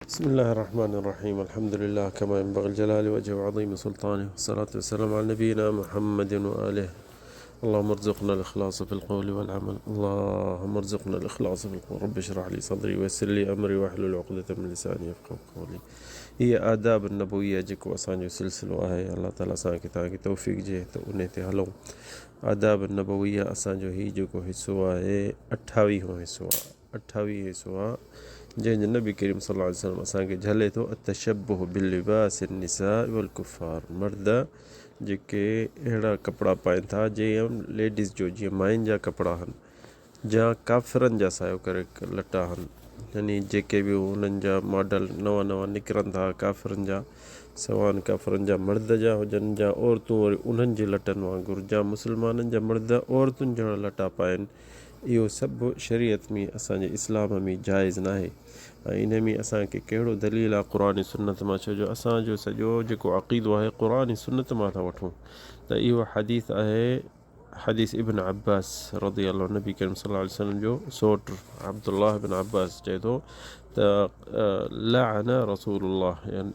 بسم الله الرحمن الرحيم الحمد لله كما ينبغي الجلال وجهه وعظيم سلطانه، والصلاة والسلام على نبينا محمد وآله. اللهم ارزقنا الإخلاص في القول والعمل، اللهم ارزقنا الإخلاص في القول. رب اشرح لي صدري ويسر لي أمري واحلل عقدة من لساني يفقهوا قولي. هي آداب النبوية جيڪو اسان جو سلسلو آهي، الله تعالي اسان کي توهان کي توفيق ڏي ته انهي تي هلون. آداب النبوية اسان جو هي جيڪو حصو آهي اٺاويهون حصو آهي، اٺاويهون حصو آهي جنهن جو نبي ڪريم صلي الله عليه وسلم اسان کي جهلي ٿو التشبه بلباس النساء والڪفار. مرد جيڪي اهڙا ڪپڙا پائين ٿا جيئن ليڊيز جو، جيئن ماين جا ڪپڙا آهن، جا ڪافرن جا سايو ڪري لٽا آهن، يعني جيڪي به انهن جا ماڊل نوان نوان نڪرن ٿا ڪافرن جا، سواء ڪافرن جا مرد جا هجن جا عورتون وري انهن جي لٽن وانگر، جا مسلمانن جا مرد عورتن جهڙا لٽا پائن، اهو سڀ شريعت ۾ اسان جي اسلام ۾ جائز ناهي. ۽ انهي ۾ اسان کي ڪهڙو دليل آهي قرآن ۽ سنت مان؟ ڇو جو اسان جو سڄو جيڪو عقيدو آهي قرآن ۽ سنت مان ٿا وٺون. ته اهو حديث آهي حديث ابن عباس رضي الله عنه، نبي ڪريم صلي الله عليه وسلم جو سوٽ عبدالله بن عباس چئي ٿو ته لعن رسول الله، يعني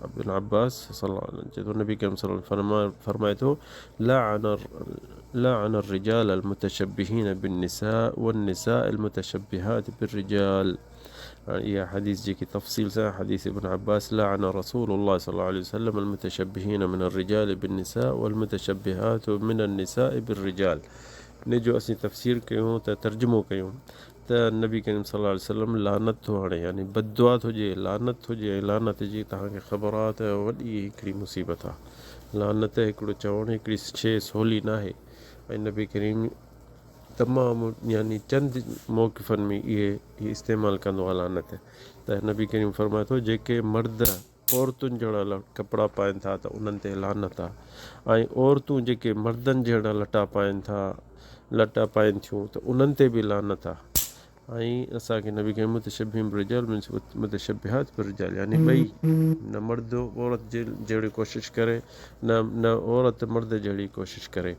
ابن عباس صلي الله عليه وسلم چئي ٿو نبي ڪريم صلي الله عليه وسلم فرمائي ٿو لعن الرجال المتشبهين بالنساء والنساء المتشبهات بالرجال. هاڻي اها حديث جيڪي تفصيل سان حديث ابن عباس لعن رسول الله صلي الله عليه وسلم المتشبهين من الرجال بالنساء والمتشبهات من النساء بالرجال. ان جو اسين تفسير ڪيون ته ترجمو ڪيون ته نبي ڪريم صلي الله عليه وسلم لعنت ٿو هڻي، يعني بددعا ٿو ڏئي، لعنت ٿو ڏئي. ۽ لعنت جي توهان کي خبر آهي ته وڏي هڪڙي مصيبت آهي. لعنت هڪڙو چوڻ هڪڙي شيء سولي ناهي، ۽ نبي ڪريم تمام يعني چند موقفن ۾ اهي استعمال ڪندو آهي لعنت. ته نبي ڪريم فرمائي ٿو جيڪي مرد عورتن جهڙا ڪپڙا پائن ٿا ته انهن تي لعنت آهي، ۽ عورتون جيڪي مردن جهڙا لٽا پائن ٿا، لٽا پائن ٿيون ته انهن تي به لعنت آهي. ۽ اسان کي نبي ڪريم متشبهين بالرجال متشبهات بالرجال، يعني ٻئي نه مرد عورت جي جهڙي ڪوشش ڪري نه نه عورت مرد جهڙي ڪوشش ڪري،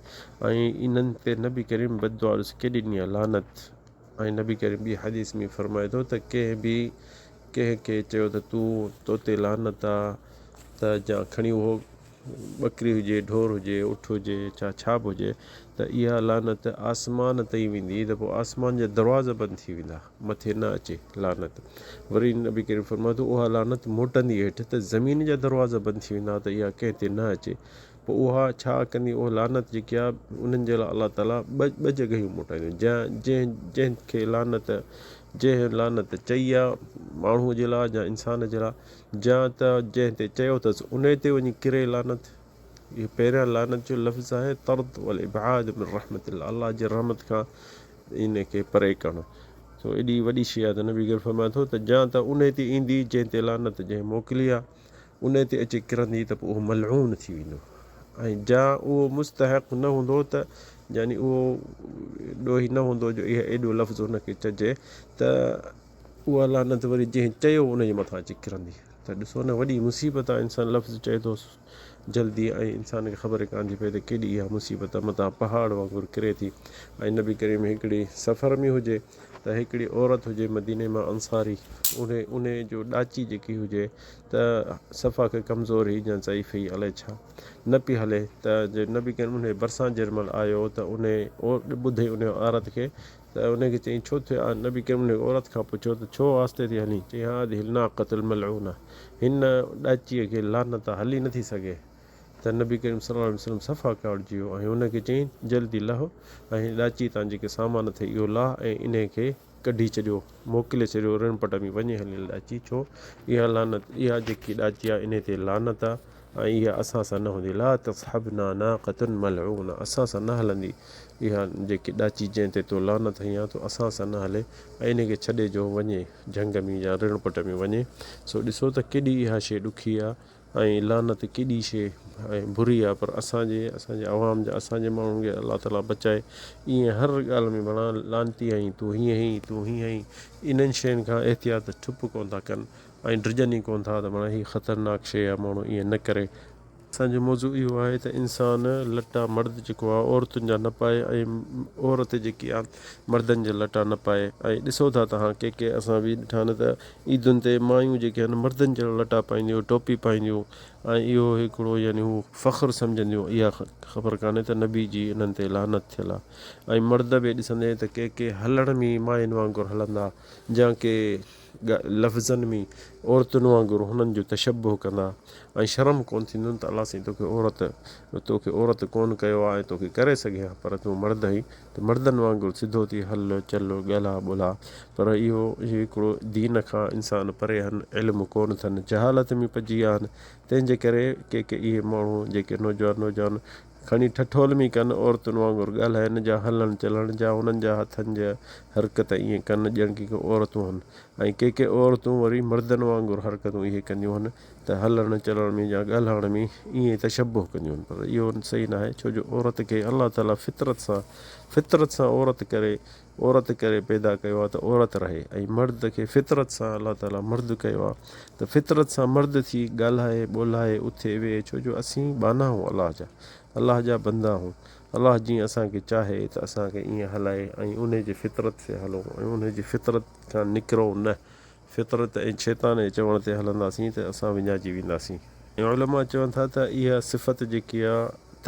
۽ انهن تي نبي ڪريم بد دعا ڏس ڪيڏي ڏني آهي لعنت. ۽ نبي ڪريم ٻي حديث ۾ فرمائي ٿو ته ڪنهن به ڪنهن کي چيو ته تون توتي لعنت آ ته جا کڻي اهو ٻڪري هجي، ڍور هجي، اٺ هجي، ڇا ڇا به هجي ته اها لعنت آسمان تائين ويندي ته پوء آسمان جا دروازا بند ٿي ويندا، مٿي نه اچي لعنت. وري نبي ڪريم فرمايو ته اها لعنت موٽندي هيٺ ته زمين جا دروازا بند ٿي ويندا ته اها ڪنهن تي نه اچي. پوء اها ڇا ڪندي؟ اها لعنت جيڪي آهي انهن جي لاء الله تعاليٰ ٻه جڳهيون موٽائيندو، جنهن جنهن کي لعنت جنهن لعنت چئي آهي ماڻهوء جي لاء يا انسان جي لاء، يا ته جنهن تي چيو اٿس انهي تي وڃي ڪري لعنت. اهو پهريان لعنت جو لفظ آهي طرد والابعاد من رحمت الله، الله جي رحمت کان ان کي پري ڪرڻ. سو ايڏي وڏي شيء آهي ته نبي ڪريم فرمائي ٿو ته يا ته انهي تي ايندي جنهن تي لعنت جنهن موڪلي آهي انهي تي اچي ڪرندي ته پوء اهو ملعون ٿي ويندو، ۽ جا اهو مستحق نه هوندو ته يعني اهو ڏوهي نه هوندو جو اهو ايڏو لفظ ان کي چئجي ته اها لعنت وري جنهن چيو ان جي مٿان اچي ڪرندي. ته ڏسو نه وڏي مصيبت آهي، انسان لفظ چئي ٿو جلدي ۽ انسان کي خبر ئي ڪانه ٿي پئي ته ڪيڏي اها مصيبت آهي، متان پهاڙ وانگر ڪري ٿي. ۽ نبي ڪريم هڪڙي سفر ۾ هجي ته هڪڙي عورت هجي مديني مان انصاري، انهي انهي جو ڏاچي جيڪي هجي ته صفا کي ڪمزور هئي يا ضعيف هئي الائي ڇا نه پئي هلي ته جي نبي ڪريم انهي ڀرسان جنهن مهل آيو ته انهي ٻڌئي انهي عورت کي ته انهي کي چيائين ڇو ٿيو آ؟ نبي ڪريم انهي عورت کان پڇيو ته ڇو آهستي ٿي هلين؟ چيائين هذه الناقة الملعونة هن ڏاچيء کي لعنت آ هلي نٿي سگهي. ته نبي ڪريم صلي الله عليه وسلم صفا ڪاوڙجي ويو ۽ ان کي چيائين، جلدي لهه ۽ هن ڏاچيء تان جيڪي سامان اٿئي اهو لاهه ۽ انهيء کي ڪڍي ڇڏيو، موڪلي ڇڏيو، رڻ پٽ ۾ وڃي هليل ڏاچي، ڇو اها لعنت، اها جيڪي ڏاچي آهي انهيء تي لعنت آهي ۽ اها اسان سان نه هوندي، لا تصحبنا ناقة ملعونة، اسان سان نه هلندي اها جيڪي ڏاچي جنهن تي تو لعنت هنئي آهي، تو اسان سان نه هلي ۽ انهيء کي ڇڏي جو وڃي جهنگ ۾ يا رڻ پٽ ۾ وڃي. سو ڏسو ته ڪيڏي اها شيء ڏکي آهي. ۽ لعنت ڪيڏي شيء ۽ بري آ پر اسان جي اسان جي عوام جا اسان جي ماڻهن کي الله تعالي بچائي ائين هر ڳالهه ۾ بڻا لعنتي آهين تون هيئن هئين تون هيئن هئين انهن شين کان احتياط ٺپ ڪون ٿا ڪن ۽ ڊڄن ئي ڪون ٿا ته معنيٰ هي خطرناڪ شيء آ ماڻهو ائين نه ڪري. اسان جو موضوع اهو آهي ته انسان لٽا مرد جيڪو آهي عورتن جا نه پائي ۽ عورت جيڪي آهي مردن جا لٽا نه پائي ۽ ڏسو ٿا توهان ڪي ڪي اسان به ڏٺا آهن ته عيدن تي مايون جيڪي آهن مردن جهڙا لٽا پائينديون ٽوپي پائينديون ۽ اهو هڪڙو يعني هو فخر سمجهنديون اها خبر ڪانهي ته نبي جي انهن تي لعنت ٿيل آهي ۽ مرد به ڏسندي ته ڪي ڪي هلڻ ۾ ماين وانگر هلندا جا ڪي لفظن ۾ عورتن وانگر هنن جو تشبه ڪندا ۽ شرم ڪونه ٿيندن ته الله سائين توکي عورت توکي عورت ڪونه ڪيو آهي ۽ توکي ڪري سگهي ها پر تون مرد آهين ته مردن وانگر سڌو ٿي هل چل ڳالهاء ٻولهاء پر اهو هڪڙو دين کان انسان پري آهن علم ڪونه اٿن جهالت ۾ پئجي ويا آهن تنهن جي ڪري ڪي ڪي اهي ماڻهو جيڪي نوجوان نوجوان کڻي ٺٺول ۾ ڪن، عورتن وانگر ڳالهائن جا هلڻ چلڻ جا انهن جا هٿن جا حرڪت ائين ڪن ڄڻ ڪي ڪي عورتون هن ۽ ڪي ڪي عورتون وري مردن وانگر حرڪتون اهي ڪنديون هن ته هلڻ چلڻ ۾ يا ڳالهائڻ ۾ ائين تشبه ڪنديون هن پر اهو صحيح ناهي ڇو جو عورت کي الله تعالي فطرت سان فطرت سان عورت ڪري عورت ڪري پيدا ڪيو آهي ته عورت رهي ۽ مرد کي فطرت سان الله تعالي مرد ڪيو آهي ته فطرت سان مرد ٿي ڳالهائي ٻولهائي اٿي ويهي ڇو جو اسين ٻانها آهيون الله جا الله جا بندا آهيون الله جيئن اسان کي چاهي ته اسان کي ائين هلائي ۽ انهي جي فطرت تي هلون ۽ انهي جي فطرت کان نڪرون نه فطرت ۽ شيطان جي چوڻ تي هلنداسين ته اسان وڃائجي وينداسين. ۽ علماء چون ٿا ته اها صفت جيڪي آ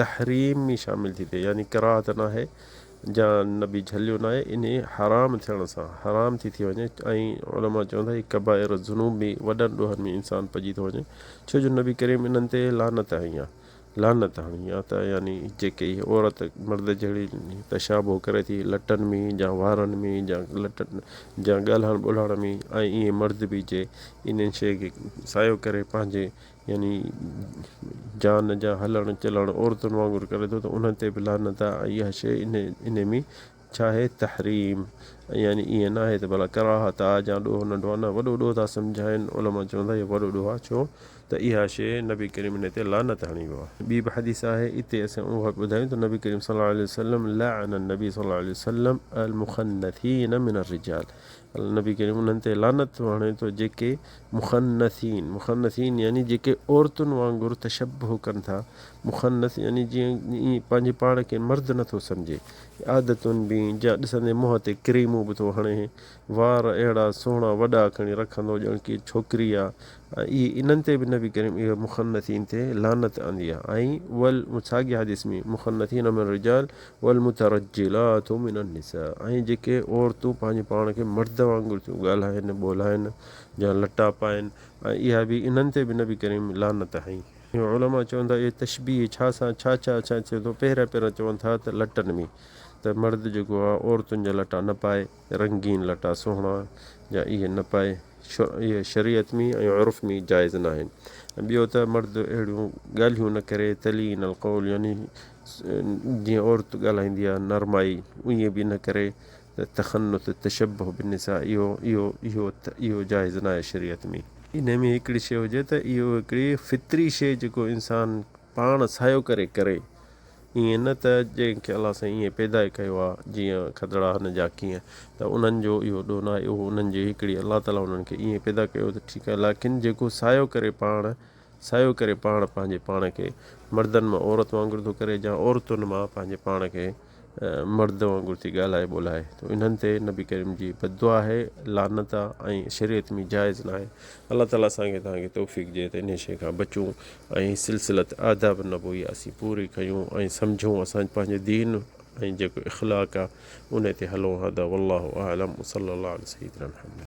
تحريم ۾ شامل ٿي ٿئي يعني ڪراهت ناهي جا نبي جهليو ناهي انهي حرام ٿيڻ سان حرام ٿي ٿي وڃي ۽ علماء چون ٿا هي ڪبائر الذنوب ۾ وڏن ڏوهن ۾ انسان پئجي ٿو وڃي ڇو جو نبي ڪريم انهن تي لعنت هنئي آ. لعنت هڻي آ ته يعني جيڪي هي عورت مرد جهڙي تشابهه ڪري ٿي لٽن ۾ يا وارن ۾ يا لٽن يا ڳالهائڻ ٻولهائڻ ۾ ۽ ائين مرد به جي انهن شيء کي سايو ڪري پنهنجي يعني جان جا هلڻ چلڻ عورتن وانگر ڪري ٿو ته انهن تي به لعنت آ ۽ اها شيء انهي ۾ ڇا آهي تحريم يعني ائين ناهي ته ڀلا ڪراهت آ يا ڏوهه ننڍو آ نه وڏو ڏوهه ٿا سمجهائين علماء چون ٿا اهو وڏو ڏوهه آ ڇو ته اها شيء نبي ڪريم ان تي لعنت هڻي ويو آ. ٻي به حديث آهي اتي اسين اها به ٻڌايون ته نبي ڪريم صلي الله عليه وسلم لعن النبي صلي الله عليه وسلم المخنثين من الرجال نبي ڪريم انهن تي لعنت ٿو هڻي ٿو جيڪي مخنثين، مخنثين يعني جيڪي عورتن وانگر تشبه ڪن ٿا، مخنث يعني جيئن ائين پنهنجي پاڻ کي مرد نه ٿو سمجهي، عادتن به جا ڏسندي منهن تي ڪريمون به ٿو هڻي، وار اهڙا سهڻا وڏا کڻي رکندو ڄڻ ڪي ڇوڪري آ، ۽ اهي انهن تي به نبي ڪريم اهي مخنثين تي لعنت آندي آ ۽ ول ساڳي حديث ۾ مخنثين من الرجال والمترجلات من النساء ۽ جيڪي عورتون پنهنجي پاڻ کي مرد وانگر ٿيون ڳالهائن ٻولهائن يا لٽا پائن ۽ اها به انهن تي به نبي ڪريم لعنت هنئي. علماء چون ٿا اهي تشبيهه ڇا سان ڇا ڇا ڇا ٿئي ٿو پهريان پهريان چون ٿا ته لٽن ۾ ته مرد جيڪو آهي عورتن جا لٽا نه پائي رنگين لٽا سهڻا يا اهي نه پائي اهي شريعت ۾ ۽ عرف ۾ جائز ناهن ۽ ٻيو ته مرد اهڙيون ڳالهيون نه ڪري تلين القول يعني جيئن عورت ڳالهائيندي آهي نرمائي ائين به نه ڪري ته تخنث تشبه بالنساء اهو اهو اهو اهو جائز ناهي شريعت ۾. انهي ۾ هڪڙي شيء هجي ته اهو هڪڙي فطري شيء جيڪو انسان پاڻ سايو ڪري ڪري ائين نه ته جنهن کي الله سائين ائين پيدا ئي ڪيو آهي جيئن کدڙا هن جا ڪيئن ته انهن جو اهو ڏوهه ناهي اهو انهن جي هڪڙي الله تعالي انهن کي ائين پيدا ڪيو ته ٺيڪ آهي لاڪن جيڪو سايو ڪري پاڻ سايو ڪري پاڻ پنهنجي پاڻ کي مردن مان عورت وانگر ٿو ڪري يا عورتن مان پنهنجي پاڻ کي مرد وانگر ٿي ڳالهائي ٻولهائي ته انهن تي نبي ڪريم جي بددعا آهي لعنت آهي ۽ شريعت ۾ جائز ناهي الله تعالي اسان کي توهان کي توفيق ڏئي ته انهي شيء کان بچون ۽ سلسلت آداب النبوي اسين پوري ڪيون ۽ سمجهون اسان پنهنجي دين ۽ جيڪو اخلاق آهي انهي تي هلون هذا والله اعلم وصلي الله علي سيدنا محمد.